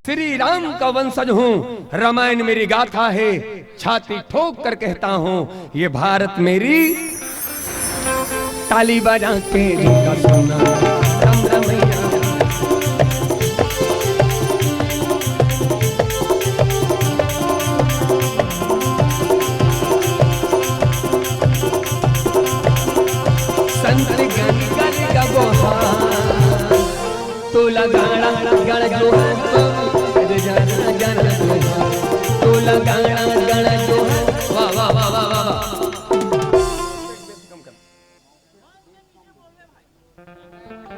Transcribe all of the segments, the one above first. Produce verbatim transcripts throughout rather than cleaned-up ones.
श्री राम का वंशज हूँ, रामायण मेरी गाथा है। छाती ठोक कर कहता हूँ, ये भारत मेरी। ताली बजा के झुमका सुना, राम रमैया। संत गण गण का गुहार। तोला गाड़ा गाड़ा जो है, अरे जाना जाना जो है। तोला गाड़ा गाड़ा जो है। वाह, वाह, वाह, वाह, वाह, वाह।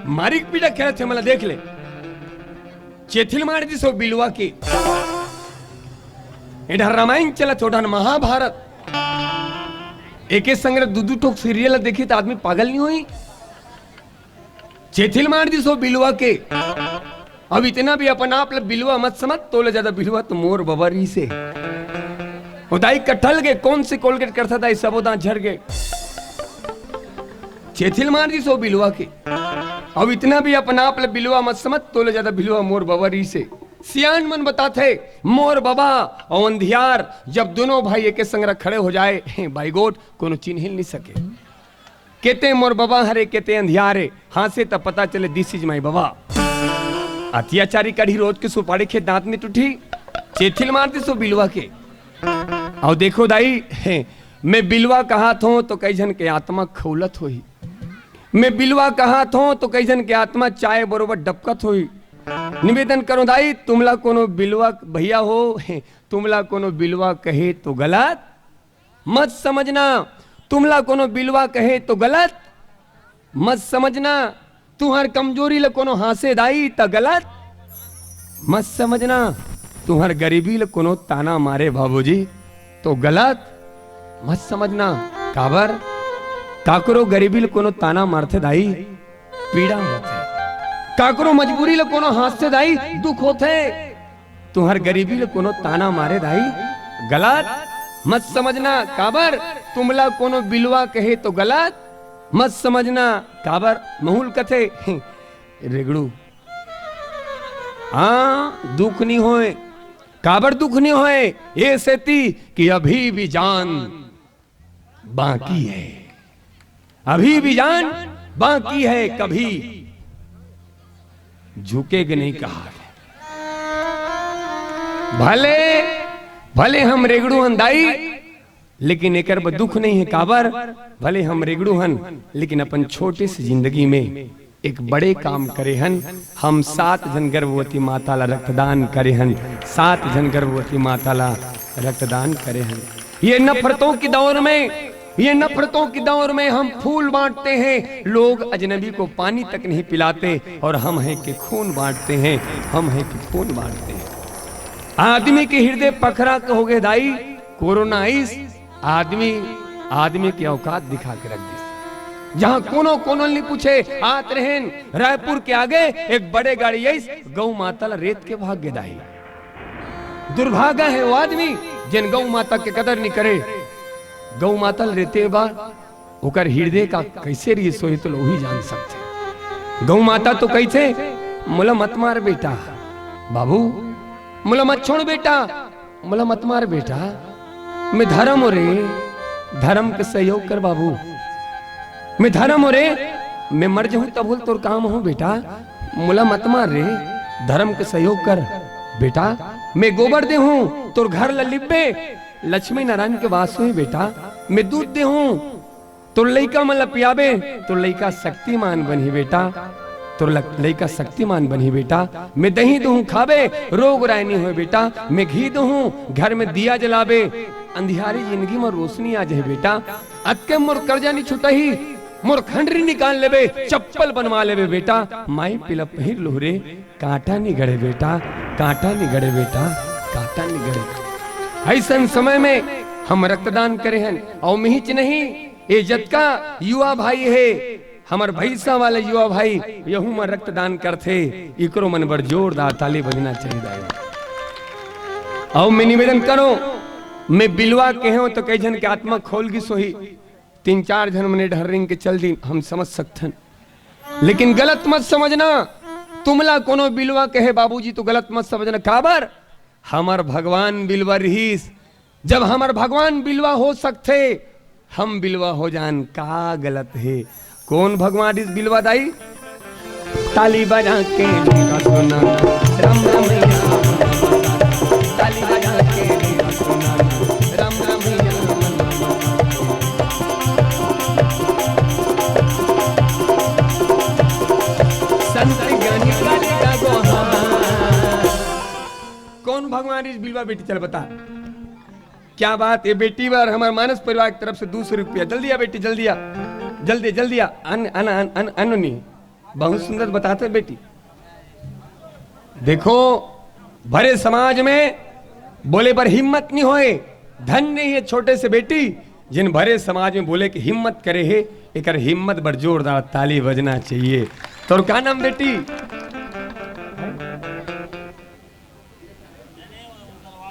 मारिक पीटा खेलत हे, मला देख ले। चेथिल मार दिस ओ बिलवा के। एडहर रामायण चलत, ओडहर महाभारत। एके संग दू दू ठोक सीरियल देखी त आदमी पागल नहीं होई? चेथिल मार दिस ओ बिलवा के। अब इतना भी अपन आप ल बिलवा मत समझ, तोले ज्यादा बिलवा तो मोर बबा रहिसे। ओ दाई कटल गे, कौन से कोलगेट करथा दाई, सबो दांत झर गे। चेथिल मार दिस ओ बिलवा के। अब इतना भी अपन आप ल बिलवा मत समझ, तोले ज्यादा बिलवा मोर बबा रहिसे। सियान मन बताथे, मोर बबा अउ अंधियार, जब दोनों भाई एके संग खड़े हो जाए, हे बाईगोट, कोनो चिन्हिल नहीं सके। केते मोर बबा हरे, केते अंधियार हे, हाँसे त पता चले, this is my बबा। अत्याचारी कढ़ी रोज के सुपारी खे दांत में टूटी, चेथिल मार दिस ओ बिलवा के। अउ देखो दाई, हे, मैं बिलवा कहात हों तो कई झन के आत्मा खौलत होही। मैं बिलवा कहात हों तो कई झन के आत्मा चाय बरोबर डबकत होही। निवेदन करों दाई, तुमला कोनो बिलवा भैया हो, हे, तुमला कोनो बिलवा कहे तो गलत मत समझना, तुमला कोनो बिलवा कहे तो गलत मत समझना, तुहर कमजोरी ल कोनो हाँसे दाई त गलत मत समझना, तुहर गरीबी ल कोनो ताना मारे बाबूजी तो गलत मत समझना। काबर? काकरो गरीबी ल कोनो ताना मारथे दाई, पीड़ा होथे। काकरो मजबूरी ल कोनो हाँसथे दाई, दुख होथे। तुहर गरीबी ल कोनो ताना मारे दाई, गलत मत समझना। काबर? तुमला कोनो बिलवा कहे तो गलत मत समझना। काबर? महूल कथे, रेगड़ू। हाँ, दुख नहीं होए। काबर दुख नहीं होए? ये सेती कि अभी भी जान बाकी है, अभी भी जान बाकी है, कभी झुकेग नहीं कहा। भले, भले हम रेगड़ू हन दाई, लेकिन एकर बर दुख नहीं है। काबर? भले हम रेगड़ू हन, लेकिन अपन छोटे से जिंदगी में एक बड़े काम करे हन। हम सात झन गर्भवती माता ला रक्तदान करे हन, सात झन गर्भवती माता ला रक्तदान करे हन। ये नफरतों के दौर में, ये नफरतों के दौर में हम फूल बांटते हैं, लोग अजनबी को पानी तक नहीं पिलाते, और हम हैं कि खून बांटते हैं, हम हैं कि खून बांटते हैं। आदमी के हृदय पखरा के हो गए दाई, कोरोना आइस, आदमी, आदमी के औकात दिखा के रख दिस। जहां कोनो कोनो नहीं पूछे, आत रहेन, रायपुर के आगे एक बड़े गाड़ी आइस, गौ माता ला रेत के भाग गे दाई। दुर्भागा है वो आदमी, जेन गौ माता के कदर नहीं करे। गौ माता ल रेते बा, ओकर हृदय का कैसे रहिस होही, तो लोग ही जान सकथे। गौ माता तो कहिथे, "मोला मत मार बेटा, बाबू, मोला मत छोड़ बेटा, मोला मत मार बेटा, मैं धर्म हो रे, धर्म के सहयोग कर बाबू, मैं धर्म हो रे, मैं मर जाहूं तब होल तोर काम हो बेटा, मोला मत मार रे, धर्म के सहयोग कर बेटा, मैं गोबर देहूं तोर घर ला लिपबे, लक्ष्मी नारायण के वास होही बेटा, मैं दूध देहूं तोर लइका मन ला पियाबे, तोर लइका शक्तिमान बनही बेटा, तोर ल-, लइका शक्तिमान बनही बेटा। मैं दही दूहूं खाबे, रोग राय नहीं होय बेटा। मैं घी दूहूं, घर में दिया जलाबे, अंधियारी जिंदगी में रोशनी आ जाही बेटा। अतके मोर कर्जा नहीं छुटही, मोर खंडरी निकाल लेबे, चप्पल बनवा लेबे बेटा। माई पीला पहिर लुहरे, कांटा नहीं गड़े बेटा, कांटा नहीं गड़े बेटा, कांटा नहीं गड़े। अइसन समय में हम रक्तदान करे हन, अउ मिहिच नहीं, ये जतका युवा भाई हे, हमर भैंसा वाले युवा भाई, यहू मन रक्तदान करथे, इकरो मन बर जोरदार ताली बजना चाहिए दाई। अउ मैं निवेदन करों, मैं बिलवा कहेंव तो कई झन के आत्मा खोल गिस होही, तीन चार झन मने डहर रिंग के चल दिन, हम समझ सकथन, लेकिन गलत मत समझना। तुमला कोनो बिलवा कहे बाबूजी तो गलत मत समझना, काबर हमर भगवान बिलवा रिहिस। जब हमर भगवान बिलवा हो सकथे, हम बिलवा हो जान, का गलत हे? कोन भगवान रिहिस बिलवा दाई? ताली बजा के ढोलक सुना, राम रमैया। ताली बजा के ढोलक सुना, राम रमैया। संत ज्ञानी कालिका गोहार। कोन भगवान रिहिस बिलवा बेटी, चल बता। क्या बात, ये बेटी बर हमर मानस परिवार की तरफ से दू सौ रुपया। जल्दी आ बेटी, जल्दी आ, जल्दी, जल्दी आ। अन, अन, अन, अन, अन नहीं, बहुत सुंदर बताते बेटी। देखो, भरे समाज में बोले बर हिम्मत नहीं होए। धन्य ये छोटे से बेटी, जिन भरे समाज में बोले के हिम्मत करे हे, एकर हिम्मत बर जोरदार ताली बजना चाहिए। तोर का नाम बेटी?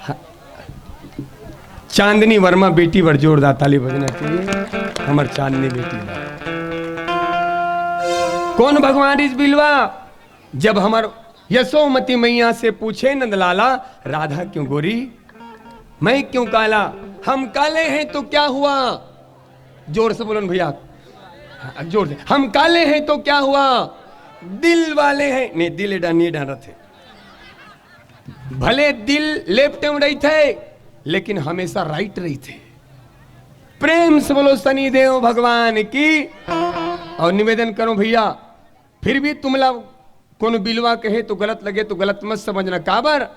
हाँ। चांदनी वर्मा बेटी बर जोरदार ताली बजना चाहिए, हमर चांदनी बेटी बर। कोन भगवान रिहिस बिलवा? जब हमर यशोमती मैया से पूछे नंदलाला, राधा क्यों गोरी, मैं क्यों काला? हम काले हैं तो क्या हुआ? जोर से बोलो न भैया, हाँ, जोर से। हम काले हैं तो क्या हुआ, दिल वाले हैं। नहीं, दिल एडा नहीं डारत हे। भले दिल लेफ्ट में रहिथे, लेकिन हमेशा राइट रहिथे। प्रेम से बोलो सनी देव भगवान की। और निवेदन करो भैया, फिर भी तुमला कोनो बिलवा कहे तो गलत लगे तो गलत मत समझना। काबर?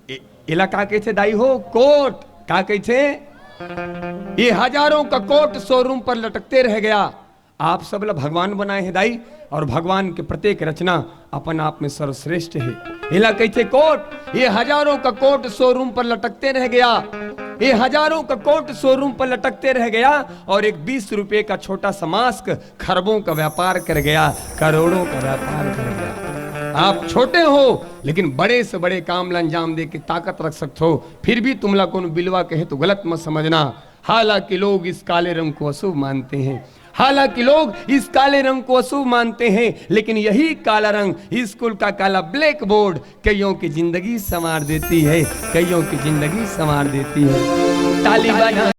ए-, एला का कहिथे दाई हो? कोट। का कहिथे? ये हजारों का कोट शोरूम पर लटकते रह गया। आप सब ला भगवान बनाए हैं दाई, और भगवान के प्रत्येक रचना अपन आप में सर्वश्रेष्ठ है। एला कहिथे कोट। ये हजारों का कोट शोरूम पर लटकते रह गया, ये हजारों का कोट शोरूम पर लटकते रह गया, और एक बीस रुपए का छोटा सा मास्क खरबों का व्यापार कर गया, करोड़ों का व्यापार कर गया। आप छोटे हो, लेकिन बड़े से बड़े काम ला अंजाम दे के ताकत रख सकते हो। फिर भी तुमला कोनो बिलवा कहे तो गलत मत समझना। हालांकि लोग इस काले रंग को अशुभ मानते हैं, हालांकि लोग इस काले रंग को अशुभ मानते हैं, लेकिन यही काला रंग, स्कूल का काला ब्लैक बोर्ड, कईयों की जिंदगी संवार देती है, कईयों की जिंदगी संवार देती है। ताली बजा